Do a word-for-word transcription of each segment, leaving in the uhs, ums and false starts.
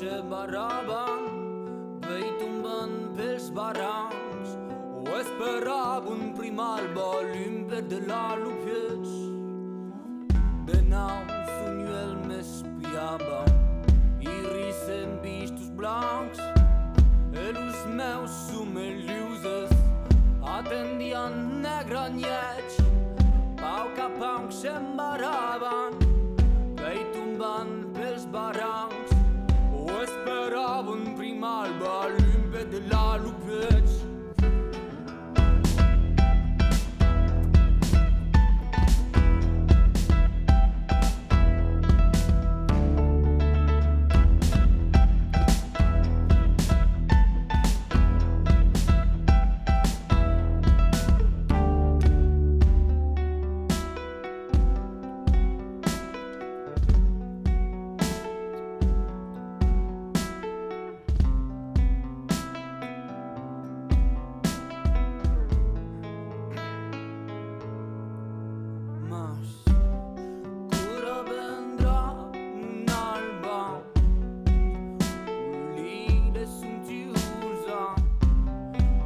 S'embarravan, pèl tombant pels barrancs, o esperavan primar lo balum per de la lo pièch. De naut son uèlhs m'espiavan, irrissent vistos blancs, e los meus somelhoses atendián negra nuèch. Pauc a pauc s'embarravan, pèl tombant pels barrancs, o esperavan primar lo balum per de la lo puèch. Mas quora vendrà mon alba, polida e somptuosa,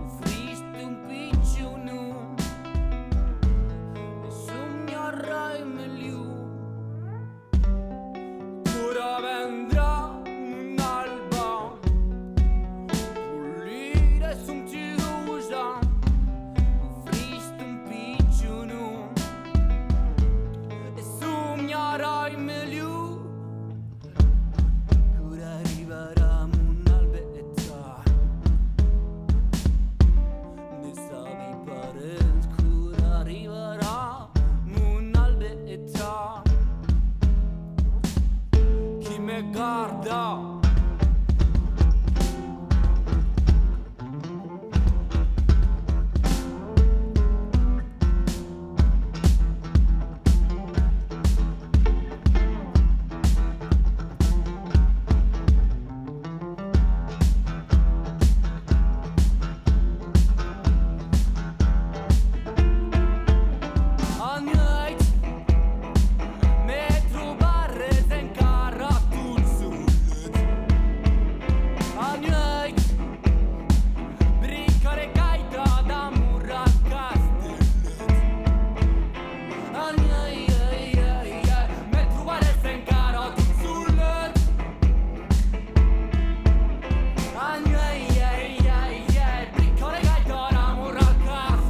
ofrís-te un pichon nom, e somiarai melhor. Quora vendrà mon alba, polida e somptuosa, ofrís-te un pichon nom, e somiarai melhor. Quora arribarà mon albeta, ne sabi pas res. Quora arribarà mon albeta, qui me garda? Anuèit, me trobaretz encara tot solet. Anuèit, bricaré gaita d'amor al castelet. Anuèit, me trobaretz encara tot solet. Anuèit, bricaré gaita d'amor al castelet.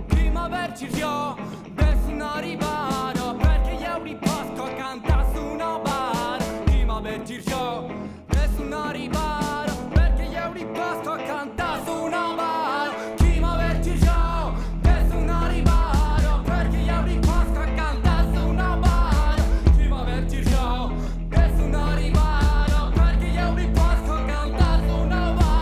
Qui m'avertiriá de son arribada, perque i auré pas qu'a cantar son abada? Qui m'avertiriá de son arribada, perque i auré pas qu'a cantar son abada? Qui m'avertiriá de son arribada, perque i auré pas qu'a cantar son abada? Qui m'avertiriá de son arribada, perque i auré pas qu'a cantar son abada?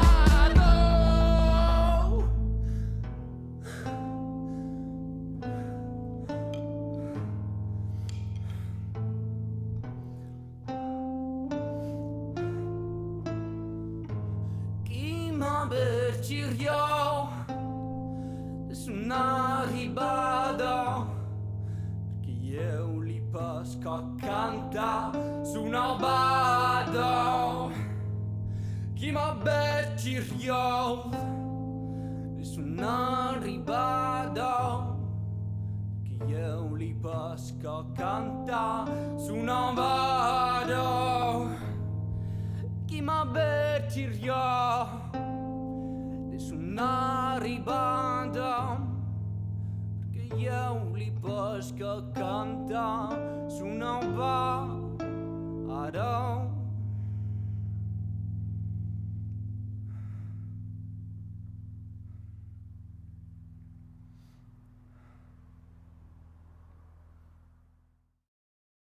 Riau de son arribada, que ieu li pasca cantar son anvada, qui m'avertiriá de son arribada, que ieu li pasca cantar son anvada.